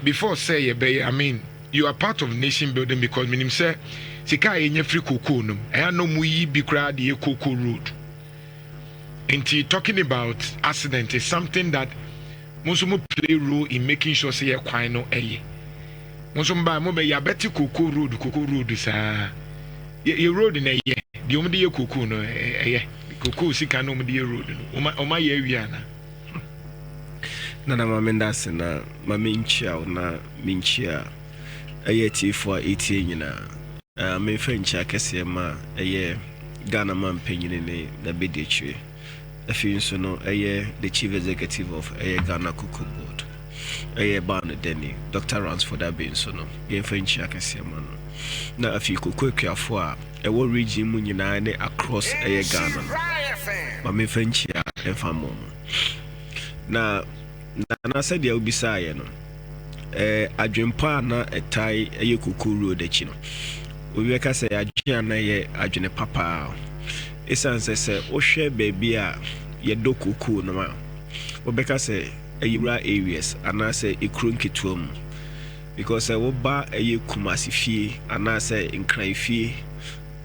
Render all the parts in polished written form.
Before sɛ yɛbɛyɛ, I mean, you are part of nation building because menim sɛ sika a yɛnya firi cocoa no mu, ɛyɛ na ɔmo yi bi koraa de yɛ cocoa road. Nti talking about accident is something that mo nso mo play role in making sure sɛ yɛ kwan no ɛyɛ. Mo nso mbaa mo bɛ yɛabɛte cocoa road, cocoa road saa. Yɛ road na ɛyɛ deɛ ɔmo de yɛ cocoa no, ɛyɛ cocoa sika na ɔmo de yɛ road no, ɔmo ayɛ awie ana? Nana, ma menda ase na ma menkyia wo na menkyia ɛyɛ atiefoɔ a ɛtie nyinaa. Memfa nkyia kɛseɛ ma ɛyɛ Ghana ma mpanyini ne nabɛdi akyire. Afei nso no, ɛyɛ the chief executive of ɛyɛ Ghana Cocoa Board, ɛyɛ baa no dani Dr Ransford Abe nso no, yɛmfa nkyia kɛseɛ ma no. Na afei koko akuafoɔ a ɛwɔ region mu nyinaa ne across ɛyɛ Ghana no, ma memfa nkyia ɛmfa mmɔ mu. Na Nana, sɛdeɛ wobisaeɛ no, adwempa a na ɛtae ɛyɛ cocoa road akyi no, obi bɛka sɛ adwene a na ɛyɛ adwene papaa, ɛsiane sɛ wohwɛ baabi a yɛdɔ cocoa no a, wobɛka sɛ ɛyɛ rural areas anaasɛ ekuro nketewa mu, because sɛ woba ɛyɛ Kumase fie anaasɛ Nkran fie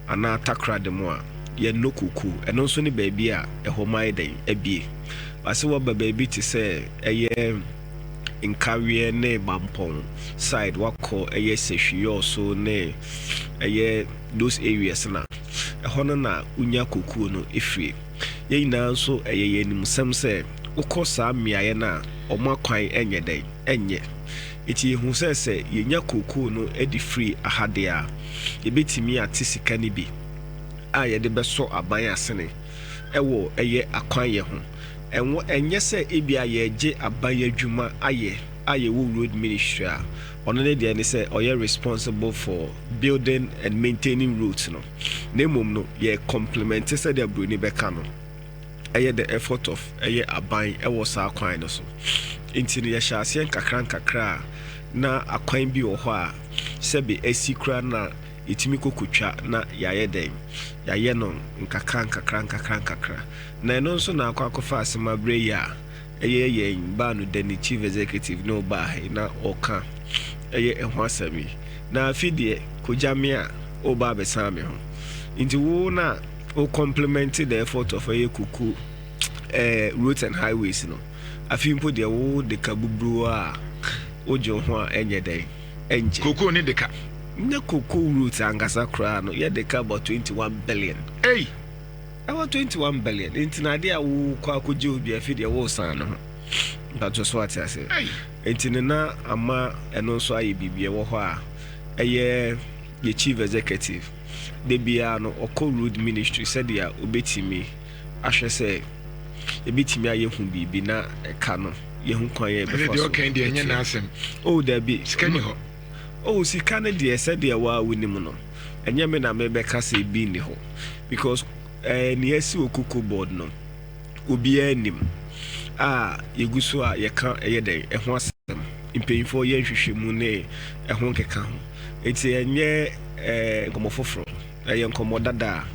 anaa Takoradi mu a, yɛnnɔ cocoa. Ɛno nso ne baabi a ɛhɔ ma ayɛ dɛn abie ase. Wɔba baabi te sɛ ɛyɛ Nkaweɛ ne Mampɔn side, wakɔ ɛyɛ Sɛhwiyɔɔ ne ɛyɛ those areas na ɛhɔ no na wonya kokuo no ɛfiri. Yɛn nyinaa nso, ɛyɛ yɛn animsɛm sɛ wokɔ saa mmeaeɛ no a, ɔmo akwan ɛnyɛ dɛn ɛnyɛ. Nti yɛhu sɛ yɛnya kookoo no de firi ahadeɛ a, yɛbɛtumi ate sika no bi a yɛde bɛsɔ aban asene ɛwɔ ɛyɛ akwanyɛ ho. Ɛnwɔ ɛnyɛ sɛ ebi a yɛgye aban adwuma ayɛ a yɛwɔ road ministry a ɔno ne deɛ ne sɛ ɔyɛ responsible for building and maintaining roads no, na mmom no, yɛ complement, sɛdeɛ buroni bɛka no, ɛyɛ the effort of ɛyɛ aban ɛwɔ saa kwan no so. Nti no, yɛhyɛ aseɛ nkakra nkakra a na akwan bi wɔ hɔ a sɛbe asi koraa na yɛtumi kɔkɔtwa na yɛayɛ dɛn, yɛayɛ no nkakra nkakra nkakra nkakra. Na ɛno nso na akɔ akɔfa asɛm aberɛ yi a ɛyɛ yɛn baa no dani chief executive ne ɔbaa ha yi na ɔka ɛyɛ ɛho asɛm yi. Na afi deɛ kogya me a ɔba abɛsan me ho, nti wo na wo complement the effort of ɛyɛ cocoa roads and highways no. Afi mpo deɛ, wo de ka buburo a wogye wo ho a ɛnyɛ dɛn ɛnkyɛ. Cocoa ne de ka. Nyɛ cocoa roads ankasa koraa no, yɛde ka about 21 billion. Ei! Ɛwɔ 21 billion. Nti na adeɛ a wokɔ akɔgye obi, afi deɛ wosan no ho mpatwo so, ate ase? Ei! Nti ne na ama ɛno nso ayɛ biribi ɛwɔ hɔ a ɛyɛ yɛ chief executive de biara no, ɔkɔ road ministry sɛdeɛ obɛtumi ahwɛ sɛ ebɛtumi ayɛ hu biribi na ɛka no yɛhu kwan yɛ ɛne ɛbɛfa deɛ so. Ɔkan deɛ, ɛnyɛ n'asɛm. Oh, dabi. Sika ni hɔ. Oh, sika no deɛ, sɛdeɛ waa wonim no, ɛnyɛ me na mebɛka sɛ ebi nni hɔ, because nea asi wɔ Cocoa Board no, obiara nim a yɛgu so a yɛka ɛyɛ dɛn ɛho asɛm. Mpanyinfoɔ yɛ nhwehwɛmu ne ɛho nkeka ho, nti ɛnyɛ nkɔmmɔ foforɔ, ɛyɛ nkɔmmɔ dada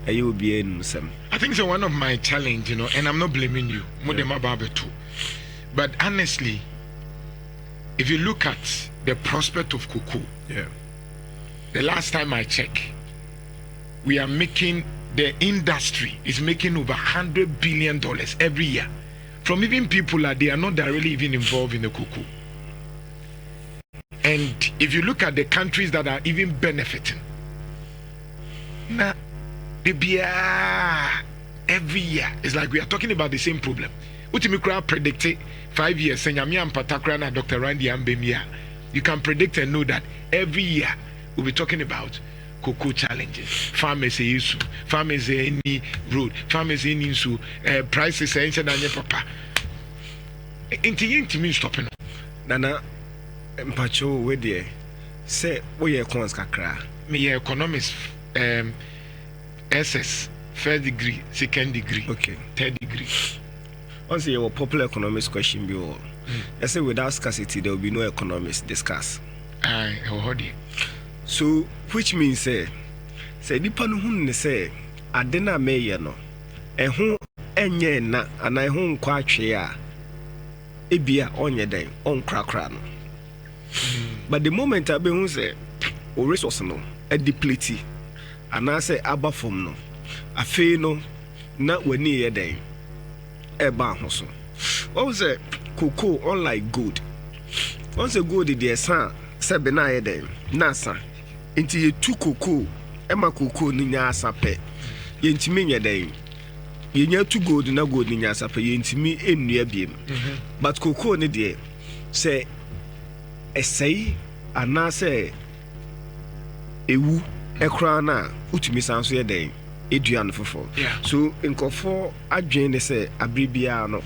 a ɛyɛ obiara nim sɛm. I think so one of my challenge, and I'm not blaming you, mo dem aba abɛto, but honestly, if you look at the prospect of cocoa, the last time I check, we are making the industry is making over $100 billion every year from even people that they are not directly even involved in the cocoa. And if you look at the countries that are even benefiting, na the every year it's like we are talking about the same problem. Wotumi koraa predict it 5 years, sɛ Nyame ampata koraa na Dr. Randy ambɛmi a, you can predict and know that every year we'll be talking about cocoa challenges, farmers ɛyɛ su, farmers ɛni road, farmers ɛni nsuo, prices ɛnhyɛ na nyɛ papa, nti yɛntumi stop no. Nana, mpakyɛw, we deɛ sɛ woyɛ econs kakra. Meyɛ economist, SS first degree, second degree, third degree. Ɔn sɛ yɛwɔ popular economics question bi wɔ ɛsɛ, without scarcity there will be no economics discuss. Aye, ɛwɔ hɔ deɛ. So which means sɛ nipa no hu ne sɛ ade no a meyɛ no ɛho ɛnyɛ nna anaa ɛho nkɔ atwee a, ebia ɔnyɛ dɛn ɔnkorakora no. But the moment a bɛhu sɛ o resource no adeplete anaasɛ aba fam no, afei no na w'ani yɛ dɛn? Ɛba ho so. Wɔn sɛ cocoa, unlike gold, wɔn sɛ gold deɛ, sa sɛbe na ayɛ dɛn na asa. Nti yɛtu cocoa ɛma cocoa no nya asa pɛ, yɛntumi nyɛ dɛn, yɛnya tu gold na gold no nya asa pɛ, yɛntumi nnua biem. But cocoa no deɛ, sɛ ɛsɛe anaasɛ ewu ɛkoraa no a, wotumi san so yɛ dɛn, edua no foforɔ. So nkɔfoɔ adwene ne sɛ abere biara no,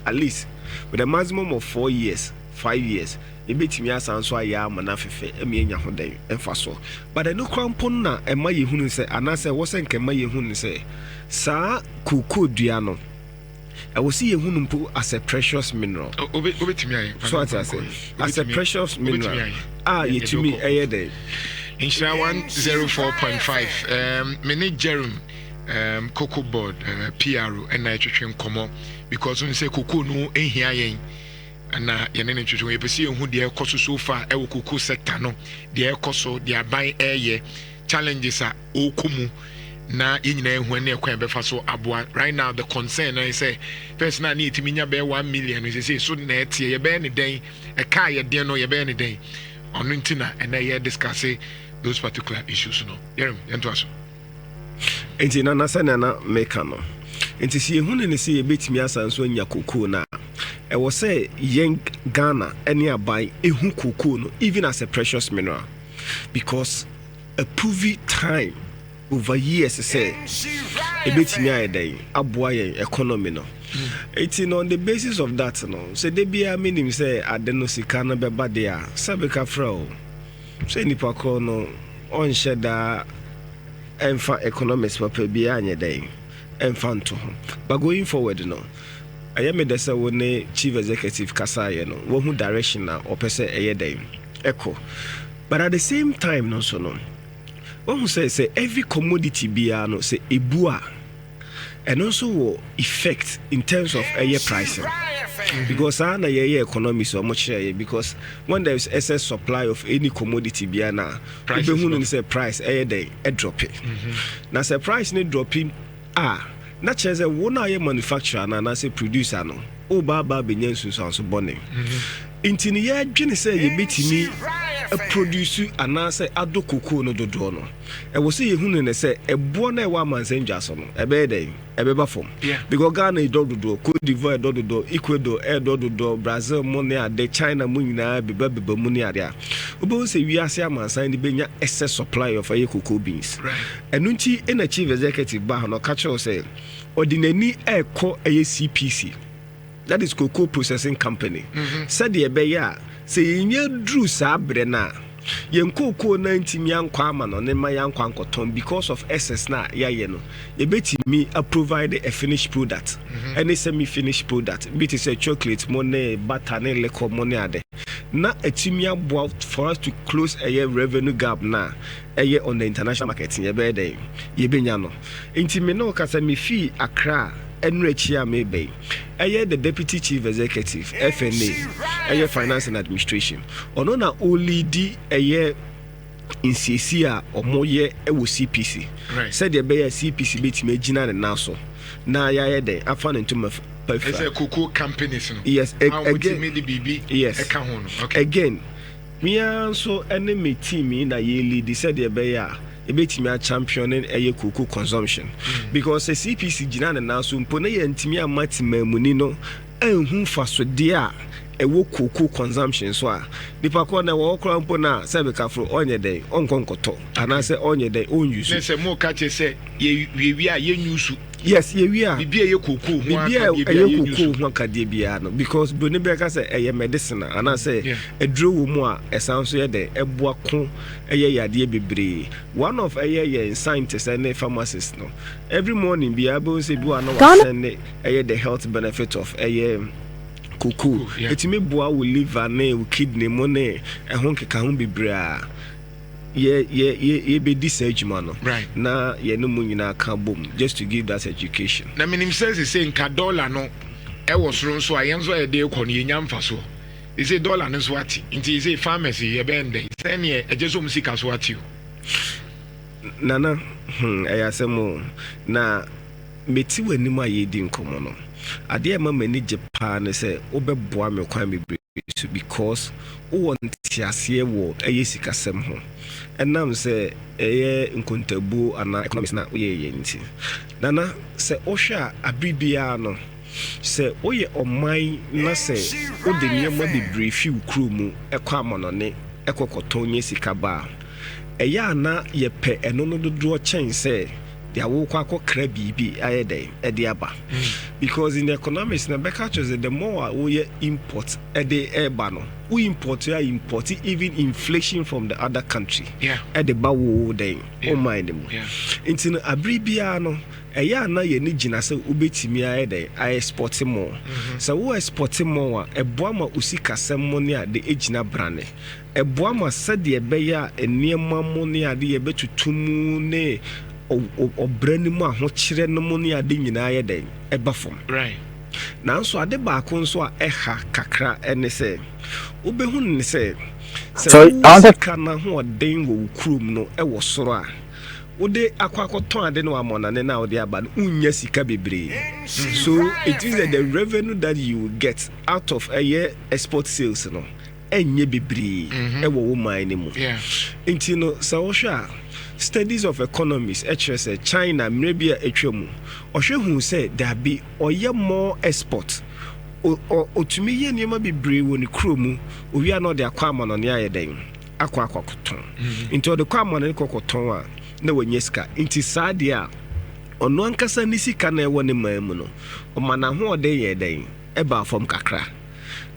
at least with a maximum of 4 years, 5 years, ebetumi asan so ayɛ ama no afɛfɛ ɛma yɛnya ho dɛn ɛmfa so. But ɛno koraa mpo no na ɛma yɛhunu sɛ, anaasɛ ɛwɔ sɛ nka ɛma yɛhunu sɛ saa cocoa dua no, ɛwɔ sɛ yɛhunu mpo as a precious mineral. Wobɛtumi ayɛ. So ate ase, as a precious mineral a yɛtumi ɛyɛ dɛn. Nhyira 104.5, me ne Jerome, Cocoa Board PRO ɛna ɛtwetwe nkɔmmɔ, because n sɛ cocoa no ɛhia yɛn na yɛne ne twetwe. Yɛpɛ sɛ yɛhu deɛ ɛkɔ so so far ɛwɔ cocoa sector no, deɛ ɛkɔ so, deɛ aban ɛɛyɛ, challenges a ɔrekɔ mu, na yɛn nyinaa ehu ne ɛkwan yɛbɛfa so aboa. Right now the concern na sɛ first na ne yɛtumi nya bɛyɛ 1 million no, sɛ so na ɛteɛ, yɛbɛyɛ ne dɛn? Ɛka a yɛdeɛ no, yɛbɛyɛ ne dɛn? Ɔno nti na ɛnɛ yɛ discuss those particular issues no. Yɛrem yɛntoa so. Nti nana, sɛnea na meka no, nti sɛ yɛhu ne sɛ yɛbɛtumi asan so anya kokoo no a, ɛwɔ sɛ yɛn Ghana ne aban ɛhu kokoo no even as a precious mineral, because approve time over years sɛ ɛbɛtumi ayɛ dɛn aboa yɛn economy no. Nti no, on the basis of that no, sɛ da biara menim sɛ ade no sika no bɛba deɛ a, sɛ bɛka frɛ o sɛ nipa korɔ no ɔnhyɛ daa ɛmfa economics papa biara anyɛ dɛn ɛmfa nto ho. But going forward no, ɛyɛ me dɛ sɛ wo ne chief executive kasaeɛ no, wahu direction a ɔpɛ sɛ ɛyɛ dɛn ɛkɔ. But at the same time no nso no, wahu sɛ every commodity biara no, sɛ ebu a, ɛno nso wɔ effect in terms of ɛyɛ pricing, because saa na yɛyɛ economics ɔmo kyerɛ yɛ, because when there is excess supply of any commodity biara na wobɛhu no sɛ price ɛyɛ dɛn, ɛdrop. Na sɛ price ne drop a, na kyerɛ sɛ wo na ayɛ manufacturer no anaasɛ producer no, woba aba abɛnya nsunsuanso bɔne. Nti no yɛdwene sɛ yɛbɛtumi produce anaasɛ adɔ kokoo no dodoɔ no, ɛwɔ sɛ yɛhunu ne sɛ ɛboɔ no a ɛwɔ amansan dwa so no ɛbɛyɛ dɛn, ɛbɛba fam, because Ghana ɛdɔ dodoɔ, Cote d'Ivoire ɛdɔ dodoɔ, Ecuador ɛdɔ dodoɔ, Brazil mu ne ade, China mu nyinaa beba beba mu ne ade a, wobɛhu sɛ wiase amansan no bɛnya excess supply of ɛyɛ cocoa beans. Ɛno nti ɛna chief executive ba no ɔka kyerɛw sɛ ɔde n'ani ɛrekɔ ɛyɛ CPC, that is Cocoa Processing Company, sɛdeɛ ɛbɛyɛ a sɛ yɛnya duru saa berɛ no a, yɛn kookoo no ntumi ankɔ ama no ne ma yɛankɔ ankɔtɔn because of excess na yɛayɛ no, yɛbɛtumi a provide a finished product ɛne semi finished product bi te sɛ chocolate mo ne butter ne liquor mo ne ade, na atumi aboa for us to close ɛyɛ revenue gap na ɛyɛ on the international market. Yɛbɛyɛ dɛn yɛbɛnya no? Nti me ne wo kasa, mefii Accra ɛno akyi a mebɛn ɛyɛ the deputy chief executive, FNA, ɛyɛ finance and administration, ɔno na ɔlead ɛyɛ nsiesie a ɔmoyɛ ɛwɔ CPC sɛdeɛ ɛbɛyɛ CPC bɛtumi agyina ne nan so na yɛayɛ dɛn afa ne ntoma pafira. Ɛsɛ cocoa companies no. Yes. Again, de yes, ɛka ho no. Okay. Again, mea nso ɛne me team yi na yɛ lead sɛdeɛ ɛbɛyɛ a ebɛtumi a champion ɛyɛ cocoa consumption, because sɛ CPC gyina ne nan so mpo na yɛntumi ama temamuni no anhu mfasodeɛ a ɛwɔ cocoa consumption so a, nipa kɔ na ɛwɔ koraa mpo na sɛ bɛkaforo ɔnyɛ dɛn ɔnkɔ nkɔtɔ anaasɛ ɔnyɛ dɛn ɔnuse. Ne sɛ mo ka kyerɛ sɛ yɛwie a yɛnyusu. Yes, yɛwie a. Biribi a ɛyɛ cocoa ho. Biribi a ɛyɛ cocoa ho akadeɛ biara no, because broni bɛka sɛ ɛyɛ medicine anaasɛ aduro wɔ mu a ɛsan so yɛ dɛn ɛboa ko ɛyɛ yadeɛ bebree. One of ɛyɛ yɛn scientist ɛne pharmacist no, every morning biara bɛhu sɛ bi wɔ ano wasɛn ɛyɛ the health benefit of ɛyɛ cocoa. Ɛtumi boa wo liver ne wo kidney mu ne ɛho nkeka ho bebree a yɛbɛdi saa adwuma no na yɛne mu nyinaa ka bom just to give that education. Na menim sɛ sese nka dollar no ɛwɔ soro nso a, yɛn nso a yɛde kɔ no yɛnya mfasoɔ. Ɛsɛ dollar no nso ate, nti sɛ farmers yi yɛbɛyɛ ndɛn sɛneɛ ɛgye sɛ ɔm sika so ate o? Nana, ɛyɛ asɛm o. Na meti w'anim a yɛdi nkɔmmɔ no, adeɛ a ɛma m'ani gye paa ne sɛ wobɛboa me kwan bebree so, because wowɔ nteaseɛ wɔ ɛyɛ sikasɛm ho, ɛnam sɛ ɛyɛ nkontabuo anaa economics na woyɛyɛ. Nti Nana, sɛ wohwɛ a, abere biara no, sɛ woyɛ ɔman na sɛ wode nneɛma bebree fi wo kuro mu ɛkɔ amanɔne ɛkɔ kɔtɔn nyɛ sika ba a, ɛyɛ a na yɛpɛ ɛno no dodoɔ kyɛn sɛ deɛ wokɔ akɔkra biribi ayɛ dɛn ɛde aba, because in the economics na bɛka kyerɛ sɛ the more a woyɛ import ɛde ɛba no, wo import a, import even inflation from the other country ɛde ba wo dɛn wo man no mu. Nti no, abere biara no, ɛyɛ a na yɛni gyina sɛ wobɛtumi ayɛ dɛn ayɛ export more. Sɛ wo export more a, ɛboa ma wo sikasɛm mo ne ade gyina brane, ɛboa ma sɛdeɛ ɛbɛyɛ a nneɛma mo ne ade yɛbɛtutu mu ne ɔbrɛ no mu, ahokyerɛ no mu ne ade nyinaa yɛ dɛn ɛba fam. Nanso ade baako nso a ɛha kakra ɛne sɛ wobɛhu ne sɛ sɛ wo sika no ahoɔden wɔ wo kurom no ɛwɔ soro a, wode akɔ akɔtɔn ade no amɔnane na wode aba no, wonnya sika bebree. So it means that the revenue that you will get out of ɛyɛ export sales no ɛnyɛ bebree ɛwɔ wo man no mu. Nti no, sɛ wohwɛ a, studies of economics ɛkyerɛ sɛ China mmerɛ bi a atwa mu, ɔhwɛ hu sɛ daabi, ɔyɛ more export, ɔtumi yɛ nneɛma bebree wɔ ne kuro mu owia na ɔde akɔ amanɔne ayɛ dɛn akɔ akɔtɔn. Nti ɔde kɔ amanɔne kɔkɔtɔn a, na wanya sika. Nti saa deɛ a, ɔno ankasa ne sika na ɛwɔ ne man mu no, ɔma n'ahoɔden yɛ dɛn ɛbaa fam kakra.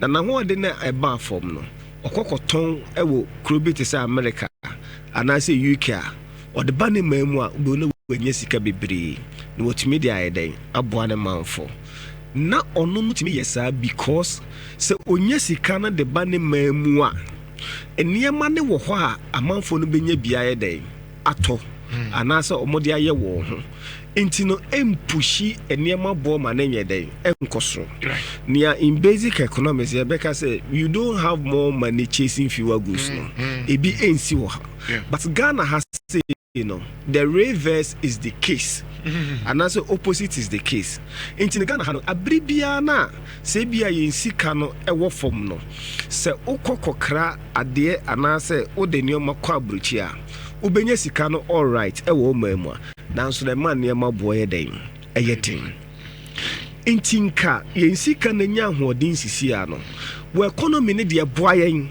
Na n'ahoɔden no a ɛbaa fam no, ɔkɔkɔtɔn ɛwɔ kuro bi te sɛ America anaasɛ UK a, ɔde ba ne man mu a, wobɛhu na wanya sika bebree na watumi de ayɛ dɛn aboa ne manfo. Na ɔno no tumi yɛ saa because sɛ onya sika no de ba ne man mu a, nneɛma ne wɔ hɔ a amanfoɔ no bɛnya bi ayɛ dɛn atɔ anaasɛ ɔmode ayɛ wɔn ho. Nti no, ɛmpush nneɛma boɔ ma ne nyɛ dɛn ɛnkɔ soro. Nea in basic economics yɛbɛka sɛ you don't have more money chasing fewer goods no, ebi ɛnsi wɔ ha. But Ghana ha say the reverse is the case anaasɛ opposite is the case. Nti no, Ghana ha no, abere biara no a sɛ ebia yɛn sika no ɛwɔ fam no, sɛ wokɔ kɔkra adeɛ anaasɛ wode nneɛma kɔ aburokyi a, wobɛnya sika no alright ɛwɔ ɔman mu a, nanso na ɛma nneɛma boɔ yɛ dɛn ɛyɛ den. Nti nka yɛn sika no nya ahoɔden sisi a no wɔ economy no deɛ, boa yɛn.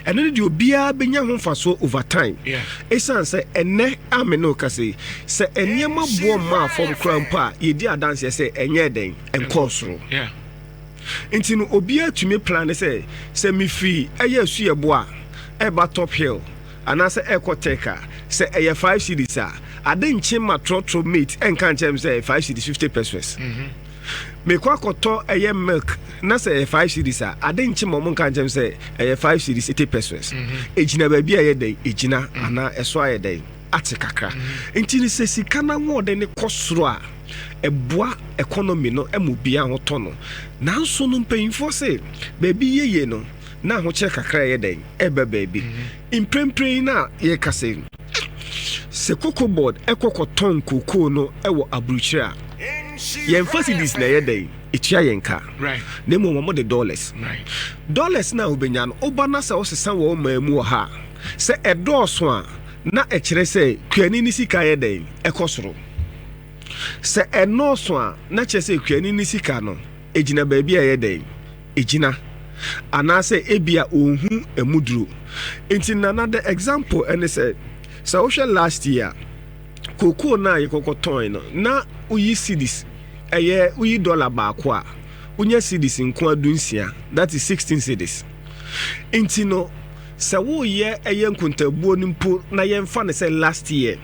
Ɛno no deɛ, obiara bɛnya ho mfasoɔ over time. Ɛsiane sɛ ɛnɛ ame ne woka sɛ sɛ nneɛma boɔ mmaa fam koraa mpo a, yɛdi adanseɛ sɛ ɛnyɛ dɛn ɛnkɔɔ soro. Nti no, obiara tumi plan sɛ sɛ mefiri ɛyɛ asuyɛbo a ɛba Top Hill anaasɛ ɛkɔ Tech a, sɛ ɛyɛ 5 cedis a, ade nkye ma trɔtrɔ mate ɛnka nkyɛn m sɛ ɛyɛ 5 cedis 50 pesewas. Mekɔ akɔtɔ ɛyɛ milk na sɛ ɛyɛ 5 cedis a, ade nkye ma ɔmo nka nkyɛn sɛ ɛyɛ 5 cedis 80 pesewas. Egyina baabi a ɛyɛ dɛn egyina anaa ɛso ayɛ dɛn ate kakra. Nti no, sɛ sika no ahoɔden ne kɔ soro a, ɛboa economy no ma obiara ho tɔ no. Nanso no, mpanyinfoɔ sɛ baabi yeye no na ahokyerɛ kakra ɛyɛ dɛn ɛba baabi. Mprempren no a yɛka sɛ sɛ Cocoa Board ɛkɔ kɔtɔn kokoo no ɛwɔ aburukyire a, yɛmfa cedis na ɛyɛ dɛn ɛtua yɛn ka, na mmom wɔn de dollars. Dollars na wobɛnya no, woba na sɛ wosesa wɔ ɔman mu wɔ ha a, sɛ ɛdɔɔso a, na ɛkyerɛ sɛ kuani ne sika yɛ dɛn ɛkɔ soro. Sɛ ɛnɔɔso a, na kyerɛ sɛ kuani ne sika no ɛgyina baabi a ɛyɛ dɛn ɛgyina anaasɛ ebia ɔnhu ɛmu duro. Nti Nana, the example ɛne sɛ sɛ wohwɛ last year kokoo no a yɛkɔkɔ tɔn no, na woyi cedis ɛyɛ woyi dollar baako a, wonya cedis nko 16, that is 16 cedis. Nti no, sɛ woyɛ ɛyɛ nkontabuo no mpo na yɛmfa no sɛ last year,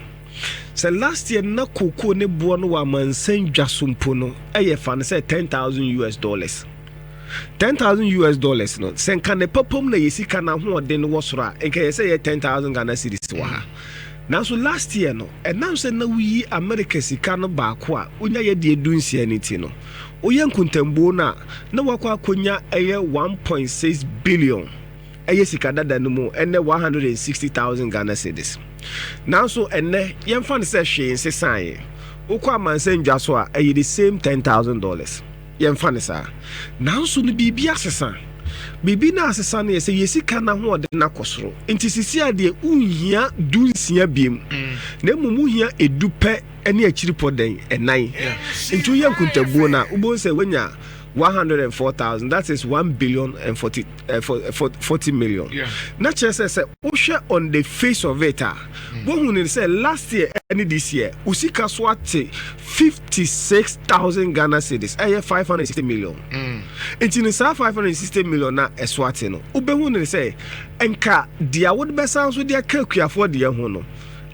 sɛ last year na kokoo ne boɔ no wɔ amansan dwa so mpo no, ɛyɛ fa no sɛ US$10,000, US$10,000 no, sɛ nka ne papam na yɛ sika no ahoɔden no wɔ soro a, nka yɛ sɛ yɛ 10,000 Ghana cedis wɔ ha. Nanso last year no, ɛnam sɛ na woyi America sika no baako a wonya yɛ deɛ 16 no ti no, woyɛ nkontambuo no a, na wakɔ akɔnya ɛyɛ 1.6 billion, ɛyɛ sika dada no mu ɛnɛ 160,000 Ghana cedis. Nanso ɛnɛ yɛmfa no sɛ hwee nsesaeɛ, wokɔ amansan dwa so a, ɛyɛ the same $10,000, yɛmfa no saa. Nanso no biribi asesa. Biribi no asesa no yɛ sɛ yɛ sika no ahoɔden no akɔ soro, nti sisi a deɛ wonhia 16 biem, na mmom wohia 10 pɛ ne akyiri pɔ dɛn 4. Nti woyɛ nkontabuo no a, wobɛhu sɛ woanya 104,000, that is 1 billion and 40, 40 million. Na kyerɛ sɛ wohwɛ on the face of it a, wohu ne sɛ last year ɛne this year wo sika so ate 56,000 Ghana cedis, ɛyɛ 560 million. Nti ne saa 560 million na ɛso ate no, wobɛhu ne sɛ nka deɛ wode bɛsan so de aka akuafoɔ deɛ ho no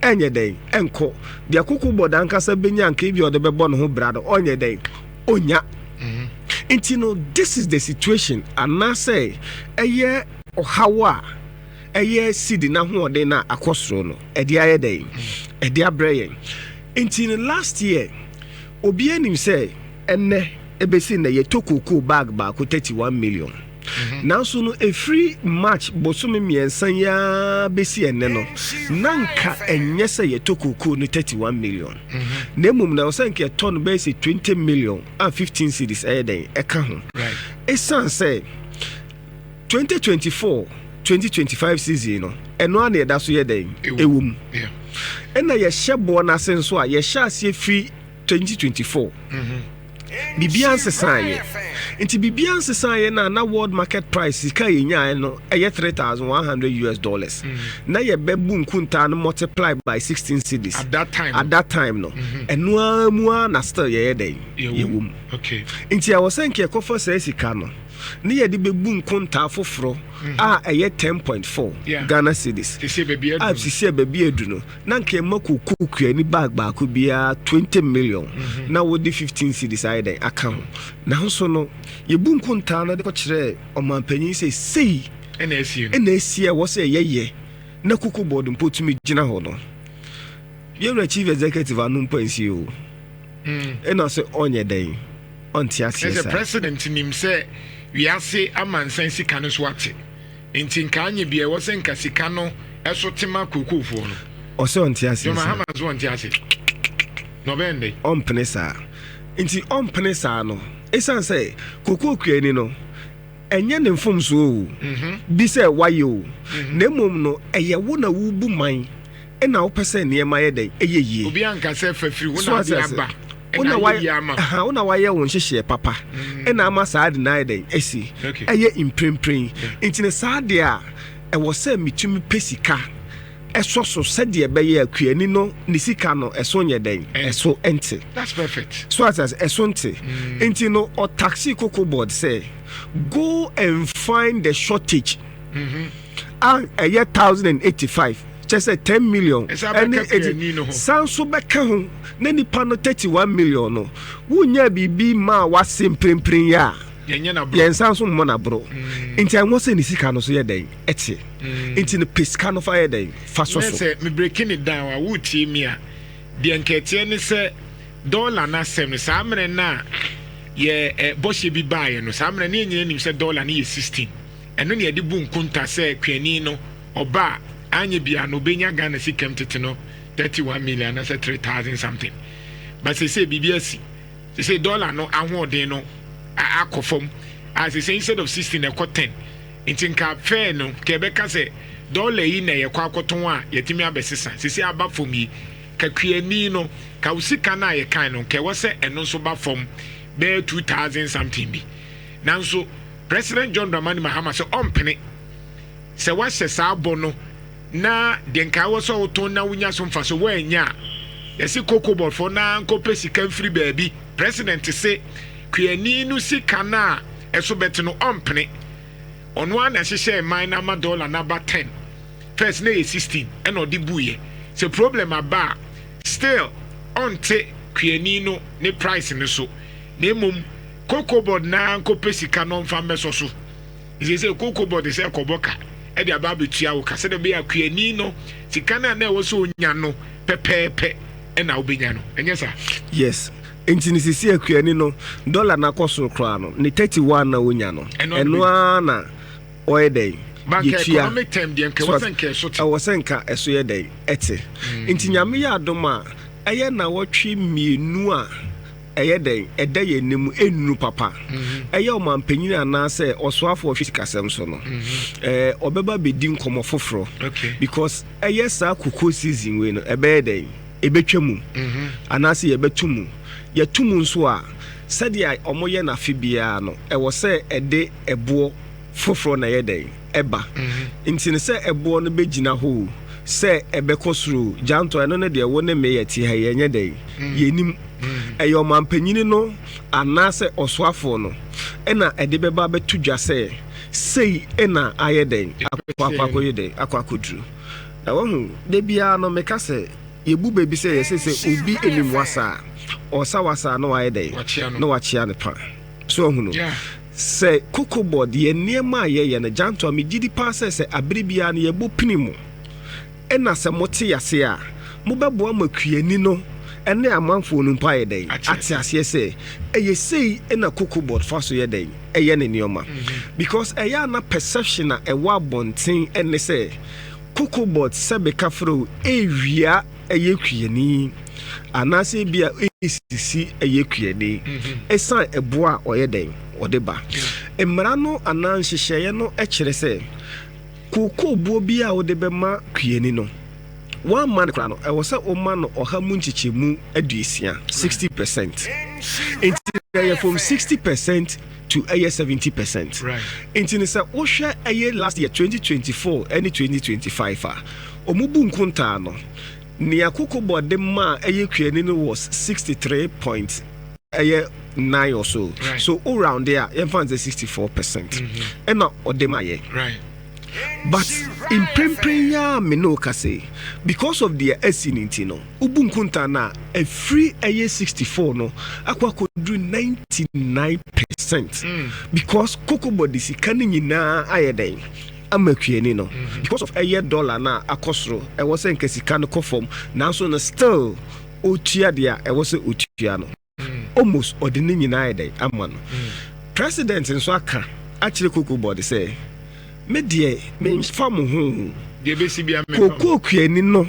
ɛnyɛ dɛn ɛnkɔ deɛ Cocoa Board ankasa bɛnya, nka ebi a ɔde bɛbɔ ne ho bra no, ɔnyɛ dɛn ɔnya. Nti no this is the situation, anaasɛ ɛyɛ ɔhaw a ɛyɛ cedi n'ahoɔden na akɔ soro no ɛde ayɛ dɛn ɛde abrɛ yɛn. Nti no last year, obiara nim sɛ ɛnɛ ebesi na yɛtɔ cocoa bag baako 31 million. Nanso no ɛfiri March bosome 3 yi ara bɛsi ɛnɛ no, na nka ɛnyɛ sɛ yɛtɔ cocoa no 31 million, na mmom na ɔsɛ nka yɛtɔ no bɛyɛ sɛ 20 million a 15 cedis ɛyɛ dɛn ɛka ho. Ɛsiane sɛ 2024 2025 season no, ɛno a na yɛda so yɛ dɛn ɛwɔ mu, ɛna yɛhyɛ boɔ no ase nso a yɛhyɛ aseɛ firi 2024, biribiara nsesaeɛ. Nti biribiara nsesaeɛ no a, na world market price sika yɛnyaeɛ no ɛyɛ 3100 US dollars, na yɛbɛbu nkuntaa no multiply by 16 cedis. At that time. At that time no, ɛno ara mu ara na still yɛyɛ dɛn yɛwɔ mu. Nti ɛwɔ sɛ nka yɛkɔfa saa sika no ne yɛde bɛbu nkontaa foforɔ a ɛyɛ 10.4 Ghana cedis sisi baabi a adu. Sisi a baabi adu no, na nka ɛma koko kuani bag baako biara 20 million, na wode 15 cedis ayɛ dɛn aka ho. Nanso no yɛbu nkontaa no de kɔkyerɛ ɔmanpanyin sɛ sei ɛna esi no. Ɛna esi a ɛwɔ sɛ yɛyɛ na Cocoa Board mpo tumi gyina hɔ no, yɛwura chief executive ano mpo ansie o. Ɛna sɛ ɔnyɛ dɛn ɔnte aseɛ ɛsɛ saa. President nim sɛ wiase amansan sika no so ate, nti nka anye bia ɛwɔ sɛ nka sika no ɛso tema kookoofoɔ no. Ɔsɛ ɔnte aseɛ John saa. Mahama nso ɔnte ase na ɔbɛn dɛ. Ɔmpene saa. Nti ɔmpene saa no, ɛsiane sɛ kokoo kuani no ɛnyɛ ne mfomsoɔ o bi sɛ wayɛ o, na mmom no ɛyɛ wo na wobu man, ɛna wopɛ sɛ nneɛma yɛ dɛn ɛyɛ yie. Obi anka sɛ fa firi wo So na ase ade ase. aba wo ɛna na ayɛ wayɛ yie ama. Aha, wo na wayɛ wo nhyehyɛɛ papa, ɛna ama saa de na ayɛ dɛn asi. Ɛyɛ mprempren nti ne saa deɛ a ɛwɔ sɛ metumi pɛ sika ɛsɔ so sɛdeɛ ɛbɛyɛ akuani no ne sika no ɛso nyɛ dɛn ɛso ɛnte. That's perfect. So as ɛso nte, nti no ɔtax Cocoa Board sɛ go and find the shortage a ɛyɛ 1,085, kyɛ sɛ 10 million. Ɛsɛ abɛka kuani no ho. San so bɛka ho na nipa no 31 million no wonya biribi ma a wase mprempren yi a yɛnyɛ na bro. Yɛn nsa nso mmɔ n'aboro, nti ɛwɔ sɛ ne sika no so yɛ dɛn ɛte. Nti no pɛ sika no fa yɛ dɛn fa sɔ ne so. Sɛ mebreak ne down a, wotie mi a, deɛ nkɛteɛ ne sɛ dɔɔla no asɛm no, saa mmerɛ no a yɛ bɔhyɛ bi baeɛ no, saa mmerɛ no yɛnyina nim sɛ dɔɔla no yɛ 16. Ɛno ne yɛde bu nkonta sɛ kuani no ɔba a anyɛ bia no obɛnya Ghana sikam tete no 31 million anaasɛ 3000 something. But sɛ biribi asi sɛ dɔɔla no ahoɔden no akɔ fam a, sɛ instead of 16 ɛkɔ 10, nti nka fair no ka yɛbɛka sɛ dɔɔla yi na yɛkɔ akɔtɔn a yɛtumi abɛsesa sisi aba fam yi, ka kuani no ka wo sika no a yɛkan no nka ɛwɔ sɛ ɛno nso ba fam bɛyɛ 2000 something bi. Nanso President John Dramani Mahama sɛ ɔmpene sɛ wahyɛ saa bɔ no, na deɛ nka ɛwɔ sɛ wotɔn na wonya so mfa so woanya a, yɛsi Cocoa Board foɔ na nkɔpɛ sika mfiri baabi. President se kuani no sika no a ɛso bɛte no, ɔmpene. Ɔno ara na ɛhyehyɛ man no ama dɔɔla n'aba 10. First na yɛ 16, ɛna ɔde buiɛ sɛ problem aba a, still ɔnte kuani no ne price no so, na mmom Cocoa Board naa nkɔpɛ sika no ɔmfa mmɛsɔ so. Nti sɛ Cocoa Board sɛ ɛkɔbɔ ka. De aba abɛtua wo ka sɛdeɛ ɛbɛyɛ a kuani no sika no a na ɛwɔ sɛ ɔnya no pɛpɛɛpɛ ɛna wobɛnya no, ɛnyɛ saa? Yes, nti ne sisi akuani no, dollar no akɔ soro koraa no, ne 31 na wonya no, ɛno ara na ɔyɛ dɛn? Banka economic term deɛ, nka ɛwɔ sɛ nka ɛso te. Ɛwɔ sɛ nka ɛso yɛ dɛn? Ɛte. Nti Nyame yɛ adom a, ɛyɛ nawɔtwe 2 a ɛyɛ dɛn ɛda yɛn anim ɛnnuru papa. Ɛyɛ ɔmanpanyin anaasɛ ɔsoafoɔ ɔhwɛ sikasɛm so no, ɔbɛba bɛdi nkɔmmɔ foforɔ because ɛyɛ saa cocoa season wei no ɛbɛyɛ dɛn, ɛbɛtwa mu anaasɛ yɛbɛto mu. Yɛto mu nso a, sɛdeɛ ɔmoyɛ no afe biara no, ɛwɔ sɛ ɛde ɛboɔ foforɔ na ɛyɛ dɛn ɛba. Nti no sɛ ɛboɔ no bɛgyina hɔ o, sɛ ɛbɛkɔ soro o, Gyantɔ, ɛno no deɛ wo ne me yɛte ha yi ɛnyɛ dɛn yɛnim. Ɛyɛ ɔmampanyini no anaasɛ ɔsoafoɔ no ɛna ɛde bɛba bɛto dwa sɛ sei ɛna ayɛ dɛn akɔ akɔ akɔyɛ dɛn akɔ akɔduru. Na wahu, da biara no meka sɛ yɛbu baabi sɛ yɛsɛ sɛ obi anim wasa a ɔsa wasa a na wayɛ dɛn na wakyea ne pa so ahunu sɛ Cocoa Board yɛ nneɛma a yɛyɛ no. Gyanto a megye di paa sɛ abere biara no yɛbɔ pini mu, ɛna sɛ mote ase a, mobɛboa ma kuani no ɛne amanfoɔ no mpo ayɛ dɛn ate aseɛ sɛ ɛyɛ sei ɛna Cocoa Board fa so yɛ dɛn ɛyɛ ne nneɛma, because ɛyɛ ana perception a ɛwɔ abɔnten ɛne sɛ Cocoa Board sɛ bɛka frɛ ɛwia ɛyɛ kuani anaasɛ bi a ɛsisi ɛyɛ kuani ɛsan ɛboa a ɔyɛ dɛn ɔde ba. Mmara no anaa nhyehyɛeɛ no kyerɛ sɛ kookoo buo bi a wode bɛma kuani no, woamma no koraa no, ɛwɔ sɛ woma no 60%, 60%. Nti ɛyɛ from 60% to ɛyɛ 70%. Nti no sɛ wohwɛ ɛyɛ last year 2024 ɛne 2025 a ɔmo bu nkontaa no, nea Cocoa Board de maa ɛyɛ kuani no was 63 point ɛyɛ 9 or so. So o round there, yɛmfa n sɛ 64% ɛna ɔde ma yɛ. But mprempren yi a me ne wo kasa yi, because of deɛ asi no nti no, wobu nkontaa no a, ɛfiri ɛyɛ 64 no akɔ akɔduru 99%, because Cocoa Board de sika no nyinaa ayɛ dɛn ama kuani no. Because of ɛyɛ dollar no a akɔ soro, ɛwɔ sɛ nka sika no kɔ fam, nanso no still ɔtua deɛ a ɛwɔ sɛ ɔtua no, almost ɔde ne nyinaa yɛ dɛn ama no. President nso aka akyerɛ Cocoa Board sɛ me deɛ memfa mo ho o. Deɛ ɛbɛsi bia memfa. Kookoo kuani no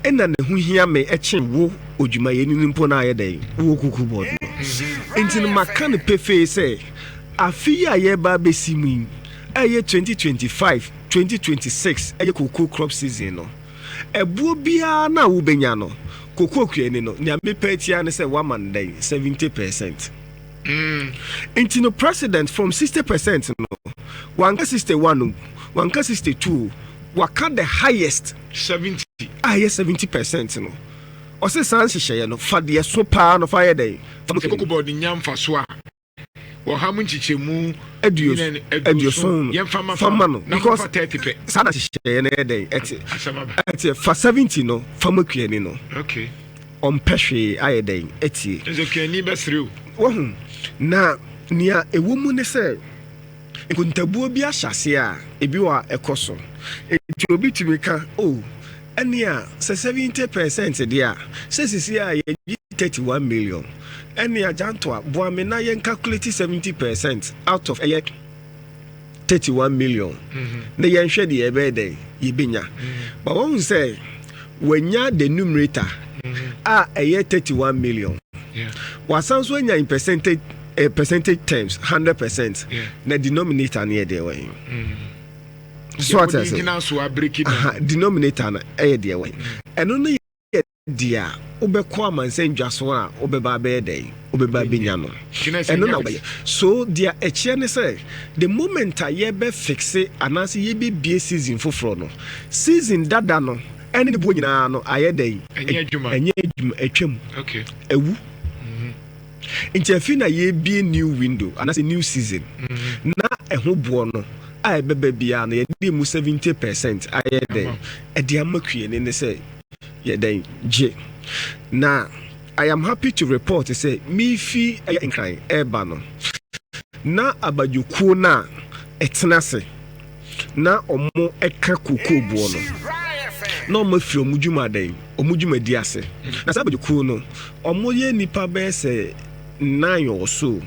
ɛna ne ho hia me ɛkyen wo odwumayɛni no mpo no ayɛ dɛn wɔ Cocoa Board no. Nti no maka no pefee sɛ afe yi a yɛreba abɛsi mu yi, ɛyɛ 2025 2026 ɛyɛ cocoa crop season no, ɛboɔ biara no a wobɛnya no, kookoo kuani no, nea mepɛ atia ne sɛ woama no dɛn 70%. Nti no president from 60% no, wanka 61 o, wanka 62 o, waka the highest 70 a ɛyɛ 70% no. Ɔsɛ saa nhyehyɛeɛ no fa deɛ so paa no fa yɛ dɛn fa sɛ Cocoa Board nya mfa so a 80% 80 no yɛmfa ma fa ma no na because momfa 30 pɛ. Saa na nhyehyɛeɛ no yɛ dɛn ɛte. Asɛm aba. Ɛte fa 70 no fa ma kuani no. Ɔmpɛ hwee ayɛ dɛn ɛtie. Nso kuani bɛsere o. Wahu, na nea ɛwɔ mu ne sɛ nkontabuo bi ahyɛ aseɛ a ebi wɔ a ɛkɔ so, nti obi tumi ka o, ɛne a sɛ 70% deɛ a, sɛ sisi a yɛgye 31 million, ɛne a Gyanto a boa me na yɛn calculate 70% out of ɛyɛ 31 million na yɛnhwɛ deɛ ɛbɛyɛ dɛn yɛbɛnya. But wɔn sɛ wɔanya the numerator a ɛyɛ 31 million, wasan so anya in percentage terms 100%, na denominator no yɛ deɛ wɔ so ate Deɛ ase wode gyina so a break it down. Aha, denominator no ɛyɛ deɛ wɔ ɛno no yɛ deɛ a wobɛkɔ amansan dwa so a wobɛba abɛyɛ dɛn wobɛba abɛnya no. Nti na sɛ ɛno na nya wobɛyɛ so. Deɛ ɛkyerɛ ne sɛ the moment a yɛbɛ fix anaasɛ yɛbɛbie season foforɔ no, season dada no ɛne ne boɔ nyinaa no ayɛ dɛn? Ɛnyɛ adwuma. Ɛnyɛ adwuma, atwam, ɛwu. Nti afi na yɛbie new window anaasɛ new season na ɛho boɔ no a ɛbɛba biara no, yɛde mu 70% ayɛ dɛn ɛde ama kuani ne sɛ yɛdɛn gye. Na I am happy to report sɛ mefi ɛyɛ Nkran ɛreba no, na abadwokuo no a ɛtena ase. na ɔmo ɛka kokoo boɔ no na ɔmo afiri ɔmo dwumadan, ɔmo dwumadi ase. Na saa abadwakuo no, ɔmo yɛ nipa bɛyɛ sɛ nine or so.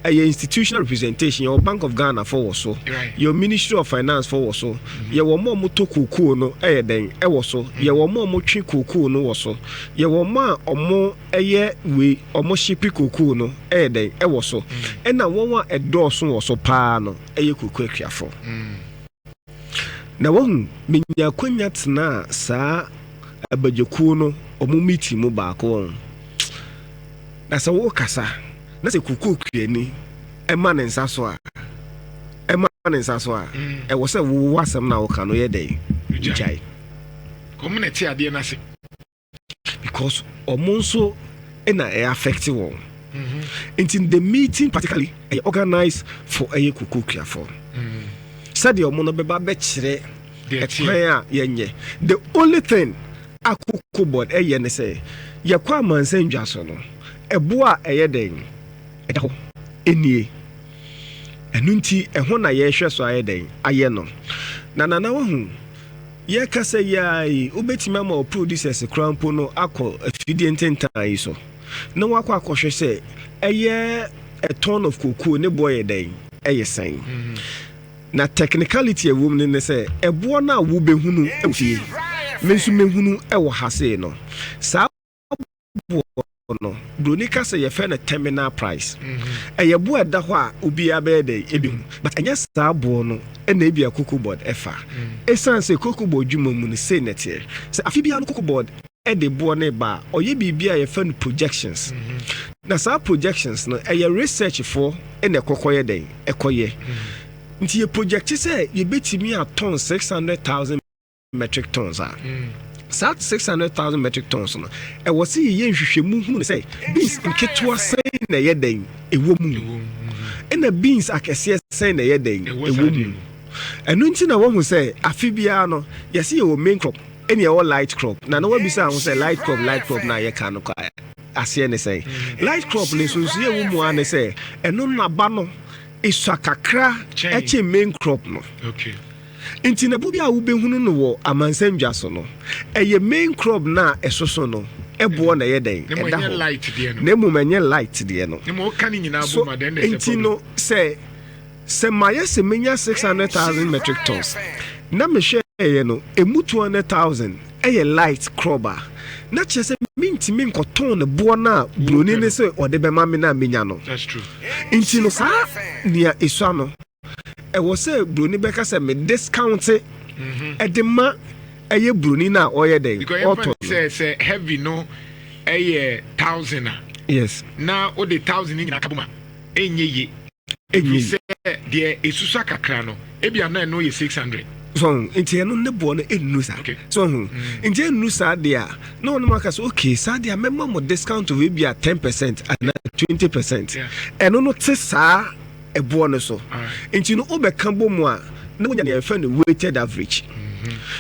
Ɛyɛ institutional representation. Yɛwɔ Bank of Ghana fo wɔ so, yɛwɔ Ministry of Finance fo wɔ so, yɛwɔ ɔmo a ɔmo tɔ kookoo no ɛyɛ dɛn ɛwɔ so, yɛwɔ ɔmo a ɔmo twe kookoo no wɔ so, yɛwɔ ɔmo a ɔmo ɛyɛ wei, ɔmo ship kookoo no ɛyɛ dɛn ɛwɔ so, ɛna wɔn a ɛdɔɔso wɔ so paa no ɛyɛ kookoo akuafo. Na wɔn menya akwanya tena saa abadwakuo no ɔmo meeting mu baako wɔn. Na sɛ wɔrekasa na sɛ kookoo kuani ɛma ne nsa so a, ɛma ne nsa so a, ɛwɔ sɛ wo asɛm na wɔka no yɛ dɛn? Gyae. Ɔmo na ɛte adeɛ n'ase. Because ɔmo nso ɛna ɛyɛ affect wɔn. Nti the meeting particularly ɛyɛ organized for ɛyɛ kookoo kuafoɔ, sɛdeɛ ɔmo no bɛba bɛkyerɛ ɛkwan a yɛnyɛ. The only thing a Cocoa Board ɛyɛ ne sɛ yɛkɔ amansan dwa so no, ɛboa a ɛyɛ dɛn ɛda hɔ ɛnie. Ɛno nti ɛho na yɛrehwɛ so ayɛ dɛn ayɛ no. Na nana, wahu yɛkasa yi a yi, wobɛtumi ama wo producers koraa mpo no akɔ afidie ntentan yi so na wakɔ akɔhwɛ sɛ ɛyɛ a ton of cocoa ne boɔ yɛ dɛn, ɛyɛ sɛn. Na technicality a ɛwɔ mu no ne sɛ ɛboɔ no a wobɛhunu ɛwɔ fie, me nso mɛhunu ɛwɔ ha sei no, saa boɔ no, broni ka sɛ yɛfrɛ no terminal price. Ɛyɛ boɔ ɛda hɔ a obiara bɛyɛ dɛ ebi hu, but ɛnyɛ saa boɔ no ɛna ebi a Cocoa Board ɛfa. Ɛsiane sɛ Cocoa Board dwuma mu no sei na ɛteɛ sɛ afe biara no, Cocoa Board ɛde boɔ no ba a, ɔyɛ biribi a yɛfrɛ no projections. Na saa projections no, ɛyɛ research foɔ ɛna ɛkɔkɔ yɛ dɛn ɛkɔyɛ. Nti yɛ project sɛ yɛbɛtumi atɔn 600,000 metric tons a, saa 600,000 metric tons no, ɛwɔ sɛ yɛyɛ nhwehwɛmu hunu sɛ beans nketewa sɛn na ɛyɛ dɛn ɛwɔ mu, ɛna beans akɛseɛ sɛn na ɛyɛ dɛn ɛwɔ mu. Ɛno nti na wɔhu sɛ afe biara no, yɛsɛ yɛwɔ main crop ɛne ɛwɔ light crop. Na wabisa ho sɛ light crop, light crop na yɛka no kɔ aseɛ ne sɛn? Light crop ne nsonsoyɛ ɛwɔ mu a ne sɛ ɛno naba no esua kakra ɛkyɛ main crop no. Nti na bo bi a wobɛhunu no wɔ amansan dwa so no, ɛyɛ main crop na ɛsoso no ɛboɔ na ɛyɛ dɛn ɛda hɔ, na mmom ɛnyɛ light deɛ no. So nti no sɛ mayɛ sɛ menya 600,000 metric tons na mehwɛ ɛyɛ no emu 200,000 ɛyɛ light crop a, na kyerɛ sɛ mentumi nkɔtɔn ne boɔ no a buroni ne sɛ ɔde bɛma me no a menya no. Nti no saa nea esua no, ɛwɔ sɛ buroni bɛka sɛ me discount ɛde ma ɛyɛ buroni no a ɔyɛ dɛn ɔtɔ no. Sɛ heavy no ɛyɛ 1,000 a, na wode 1,000 no nyinaa ka bom a, ɛnyɛ ye. Ɛnyɛ ye. Sɛ deɛ esusua kakra no, ebi ana ɛno yɛ 600. So nti ɛno ne boɔ no ɛnnu saa. So nti ɛnnu saa deɛ a, na ɔno aka sɛ okay, saa deɛ a mɛma mo discount of ebi a 10% anaa 20%. Ɛno no te saa ɛboɔ no so. Nti no wobɛka bɔ mu a, na wonya deɛ yɛfrɛ no weighted average.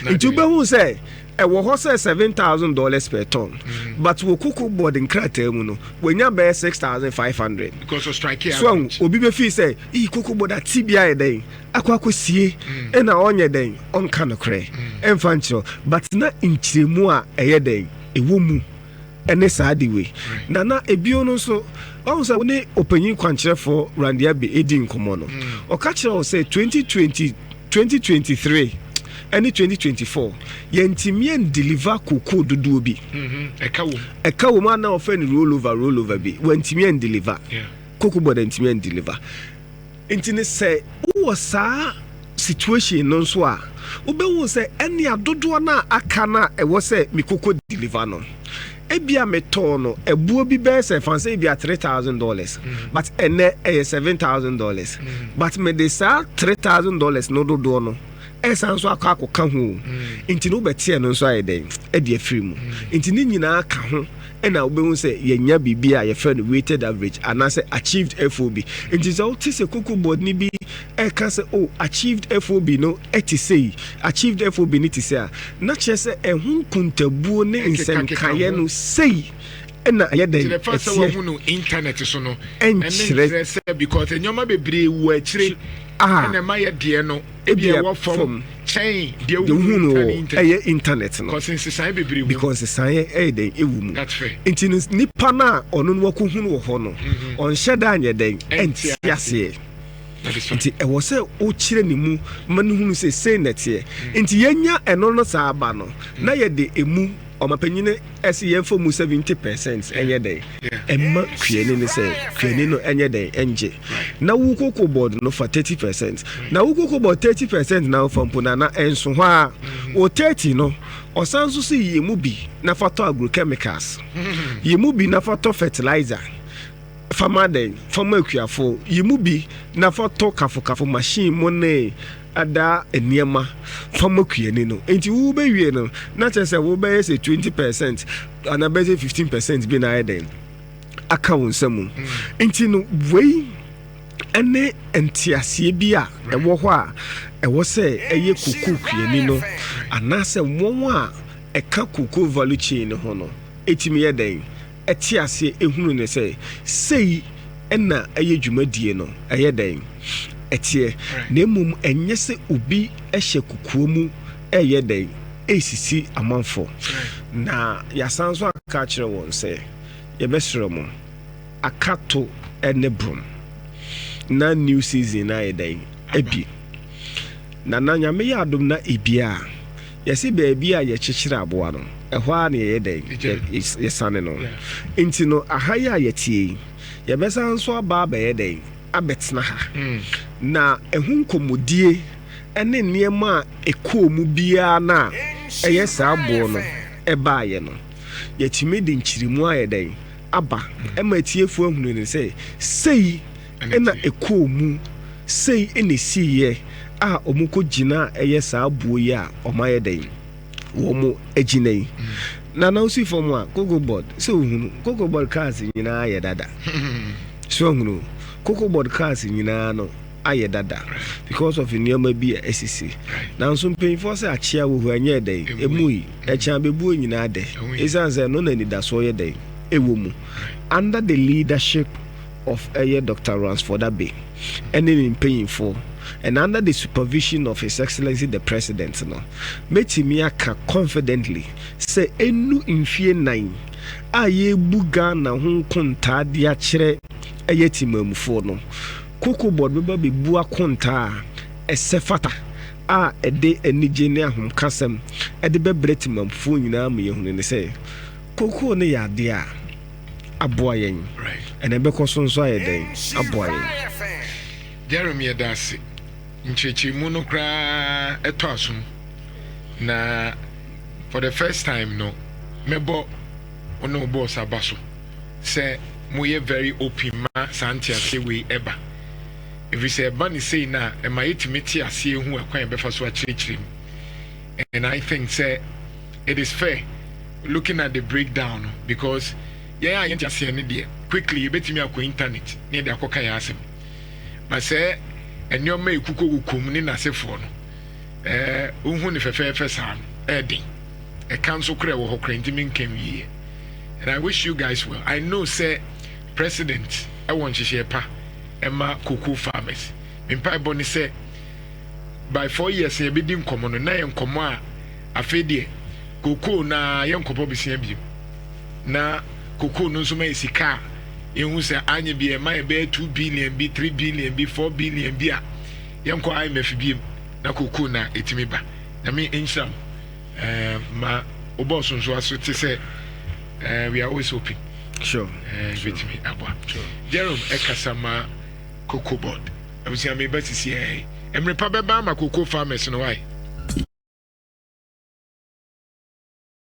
Nti wobɛhu sɛ ɛwɔ hɔ sɛ $7,000 per ton, but wɔ Cocoa Board nkrataa mu no, wɔnya bɛyɛ 6,500. Because of strike. So obi bɛfii sɛ iyi Cocoa Board ati bi ayɛ dɛn akɔ akɔsie, ɛna ɔnyɛ dɛn ɔnka nokorɛ ɛmfa nkyerɛ. But na nkyerɛmu a ɛyɛ dɛn ɛwɔ mu ɛne saa de wei. Na ebio no nso, ɔhu sɛ wo ne ɔpanyin kwankyerɛfoɔ Randy Abbey ɛdi nkɔmmɔ no, ɔka kyerɛ wo sɛ 2020, 2023 ɛne 2024 yɛntumi ɛndeliver cocoa dodoɔ bi. Ɛka wɔ mu. Ɛka wɔ mu a na ɔfɛ no roll over, roll over bi, wɔntumi ɛndeliver. Cocoa Board ntumi ɛndeliver. Nti ne sɛ wowɔ saa situation no nso a, wobɛhu sɛ ɛne adodoɔ no a aka no a ɛwɔ sɛ me cocoa deliver no, ebia metɔɔ no ɛbuo bi bɛyɛ sɛ fan sɛ ebia $3,000, but ɛnɛ ɛyɛ $7,000, but mede saa $3,000 no dodoɔ no ɛsan so akɔ akɔka ho o. Nti no wobɛteɛ no nso ayɛ dɛn ɛde afiri mu. Nti ne nyinaa ka ho ɛna wobɛhu sɛ yɛnya biribi a yɛfrɛ no weighted average anaasɛ achieved FOB. Nti sɛ wote sɛ Cocoa Board no bi ɛka sɛ, oh, achieved FOB no ɛte sei, achieved FOB no te sei a, na kyerɛ sɛ ɛho nkontabuo ne Ɛkeka nsɛnkaeɛ ho. no sei ɛna ɛyɛ dɛn Kyerɛ fa sɛ ɛteɛ. wahu no internet so no, ɛne Ɛnkyerɛ nkyerɛ sɛ because nneɛma bebree wɔ akyire. Ɛna ɛma yɛ deɛ no ebi ɛwɔ fam kyɛn deɛ wohu no wɔ ɛyɛ internet no. Because nsesan bebree mu. Because nsesan ɛyɛ dɛn ɛwɔ mu. That's fair. Nti no nipa no a ɔno no wakɔhu no wɔ hɔ no, ɔnhyɛ da anyɛ dɛn ɛnte aseɛ. Nti ɛwɔ sɛ wokyerɛ ne mu ma no hunu sɛ sei na ɛteɛ. Nti yɛnya ɛno no saa ba no, na yɛde emu ɔmapanyini ɛsɛ yɛmfa mu 70% ɛnyɛ dɛn ɛma kuani no sɛ kuani no ɛnyɛ dɛn ɛngye, na wo Cocoa Board no fa 30%. Na wo Cocoa Board 30% na wofa mpo na ɛnso hɔ a wɔ 30 no, ɔsan nso so yɛ mu bi na fa tɔ agrochemicals, yɛ mu bi na fa tɔ fertilizer fama dɛn fama akuafoɔ, yɛ mu bi na fa tɔ kafokafo machine mu ne ada nneɛma fama kuani no. Nti wo bɛwie no na kyerɛ sɛ wobɛyɛ sɛ 20% anaa bɛyɛ sɛ 15% bi na ayɛ dɛn aka wo nsa mu. Nti no wei ɛne nteaseɛ bi a ɛwɔ hɔ a ɛwɔ sɛ ɛyɛ koko kuani no anaasɛ wɔn a ɛka cocoa value chain no ho no ɛtumi yɛ dɛn ɛte aseɛ, ehunu ne sɛ sei ɛna ɛyɛ dwumadie no ɛyɛ dɛn ɛteɛ, na mmom ɛnyɛ sɛ obi ɛhyɛ kukuo mu ɛyɛ dɛn ɛsisi amanfoɔ. Na yɛasan so aka akyerɛ wɔn sɛ yɛbɛsrɛ mo akato ɛne brom na new season na ayɛ dɛn abi na Nyame yɛ adom na ebi a yɛsi baabi a yɛkyekyere aboa no, ɛhɔ a na yɛyɛ dɛn yɛsane no. Nti no aha yi a yɛtie yi, yɛbɛsan nso aba abɛyɛ dɛn abɛtena ha na ɛho nkɔmmɔdie ɛne nneɛma a ɛkɔɔ mu biara no a ɛyɛ saa boɔ no ɛbaayɛ no, yɛtumi de nkyirimu ayɛ dɛn aba ɛma atiefoɔ ahunu ne sɛ sei ɛna ɛkɔɔ mu, sei ɛna ɛsiiɛ a ɔmo kɔ gyina a ɛyɛ saa buo yi a ɔmo ayɛ dɛn wɔn agyina yi. Na wosi fam a, Cocoa Board sɛ ohunu Cocoa Board cars nyinaa ayɛ dada so, ohunu Cocoa Board cars nyinaa no ayɛ dada because of nneɛma bi a esisi. Nanso mpanyinfoɔ sɛ akyea wɔ hɔ ɛnyɛ dɛn emu yi ɛkyɛn abɛbuo nyinaa dɛ, esan sɛ ɛno na anidasoɔ yɛ dɛn ɛwɔ mu under the leadership of ɛyɛ Dr. Ransford Abbey ɛne ne mpanyinfoɔ and under the supervision of His Excellency the President no, mɛtumi aka confidently sɛ ɛnu mfie 4 a yɛbu Ghana ho nkontaa de akyerɛ ɛyɛ timamufoɔ no, Cocoa Board bɛba bɛbu akontaa a ɛsɛ fata a ɛde anigye ne ahomkasɛm ɛde bɛbrɛ timamufoɔ nyinaa ma yɛhunu ne sɛ cocoa no yɛ adeɛ a aboa yɛn ɛna ɛbɛkɔ so nso ayɛ dɛn aboa yɛn. Jeremy, yɛda ase. Nkyerɛkyerɛmu no koraa ɛtɔ asom na for the first time no mɛbɔ wo ne wo boss aba so sɛ moyɛ very open ma saa nteaseɛ wei ɛba, ɛfiri sɛ ɛba ne sei no a, ɛma yɛtumi te aseɛ hu ɛkwan yɛbɛfa so akyerɛkyerɛ mu. And I think sɛ it is fair looking at the breakdown no, because yɛn a yɛnte aseɛ no deɛ, quickly yɛbɛtumi akɔ internet ne yɛde akɔka yɛn asɛm, but sɛ nneɛma ekuko kukom ne n'asefoɔ no, wohu ne fɛfɛɛfɛ saa no, ɛɛden ɛka nso korɛ wɔ hɔ korɛ ntumi nka wie. And I wish you guys well. I know sɛ President ɛwɔ nhyehyɛ pa ɛma cocoa farmers. Mpaebɔ ne sɛ by 4 years yɛbɛdi nkɔmmɔ no na yɛ nkɔmmɔ a afei deɛ cocoa na yɛnkɔbɔ besia biem na cocoa no nso ma yɛ sika a yɛhu sɛ anyɛ bi ɛma yɛ bɛyɛ 2 billion bi, 3 billion bi, 4 billion bi a yɛnkɔ IMF biem na cocoa na ɛtumi ba. Nyame nhyira mo. Ma wobɔɔ so nso aso te sɛ we are always open. Bɛtumi aboa. Jerome ɛkasa ma Cocoa Board. Abusua, meba sisi ɛ mmerɛ pa bɛba ama cocoa farmers no wae.